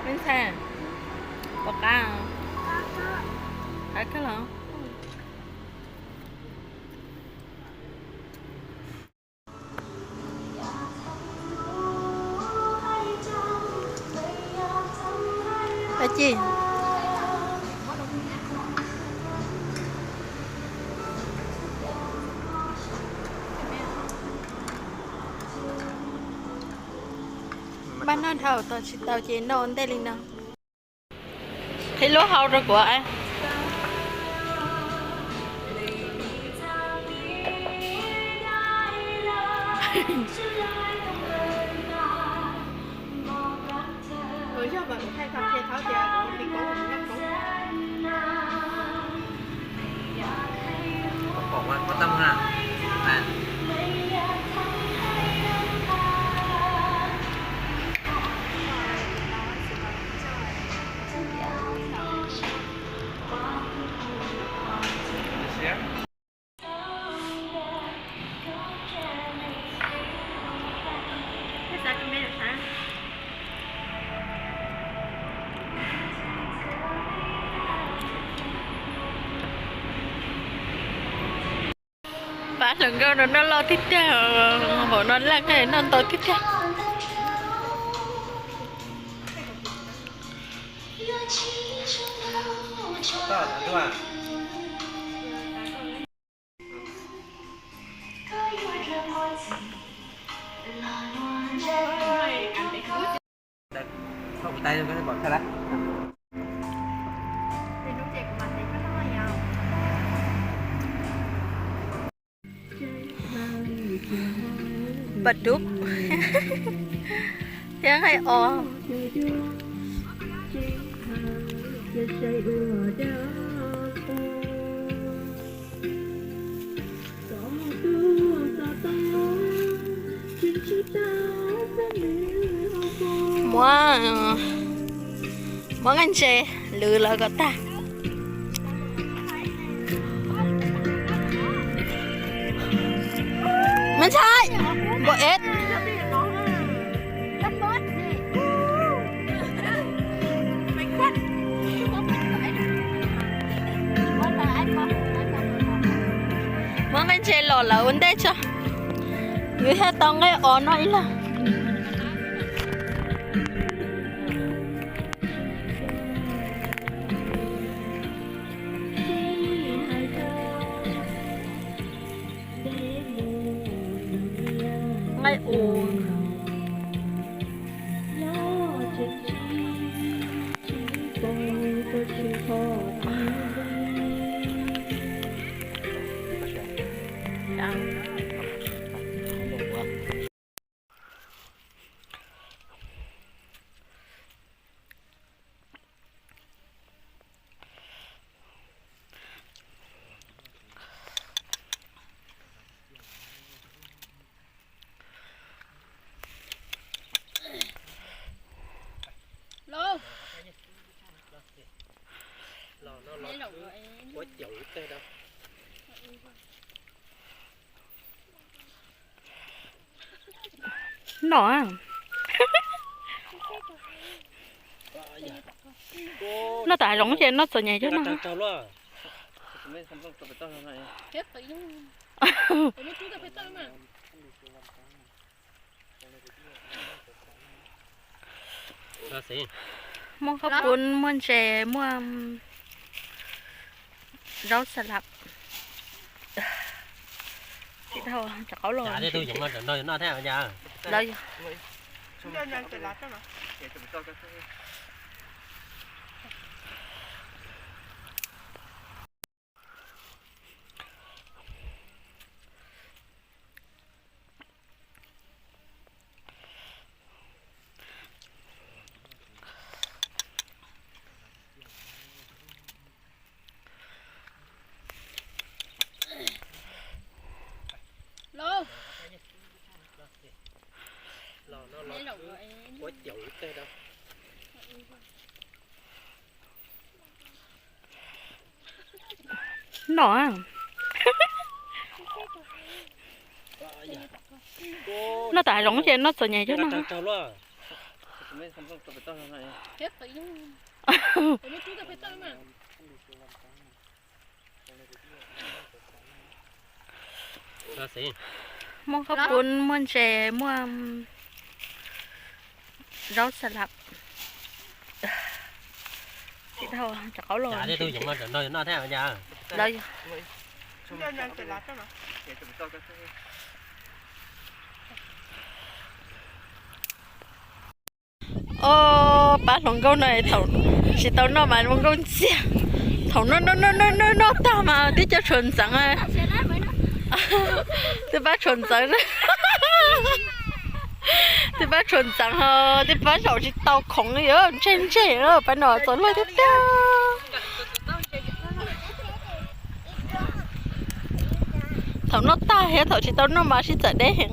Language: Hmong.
Ntxhais, pom qab, qab kawg los. Dab tsi? Npaj noj dhau, tos tsis tau ces noj ua ntej li no. Qhib lub hau rau kuv. Pab hluas nkauj no noj loj tiag tiag, hauv no laj kawg noj ntau tiag tiag. Pas dub thiab nqaij os. Muab, muab nqaij ntses lwv lawv kom tag. Me ntxhais, npau eb. Muab nqaij ntses los lawv ua ntej tso. Yus thiaj tau nqaij os noj ib leeg. Nqaij os. Noj, noj tas zoov ces noj txom nyem cov no. Muaj qhaub poob, muaj ntses, muaj zaub xa lab. Noj, noj tas zoov ces noj txom nyem cov no. Muaj khaub poob, muaj ntses, muaj zaub xa lab. Rov qab los. Ob pab hluas nkauj no thaum tsis tau noj mas hluas nkauj ntxiag. Thaum noj noj noj noj noj tag mas twb cov tshuav ntxeev. Twb pab tshuav ntxeev, twb pab tshuav ntxeev ho twb pab zaum tsis tau khoom li, ntseg ntseg pab no txaus luag tiag tiag. Thaum noj tag thiab thaum tsis tau noj mas sib txawm deb heev.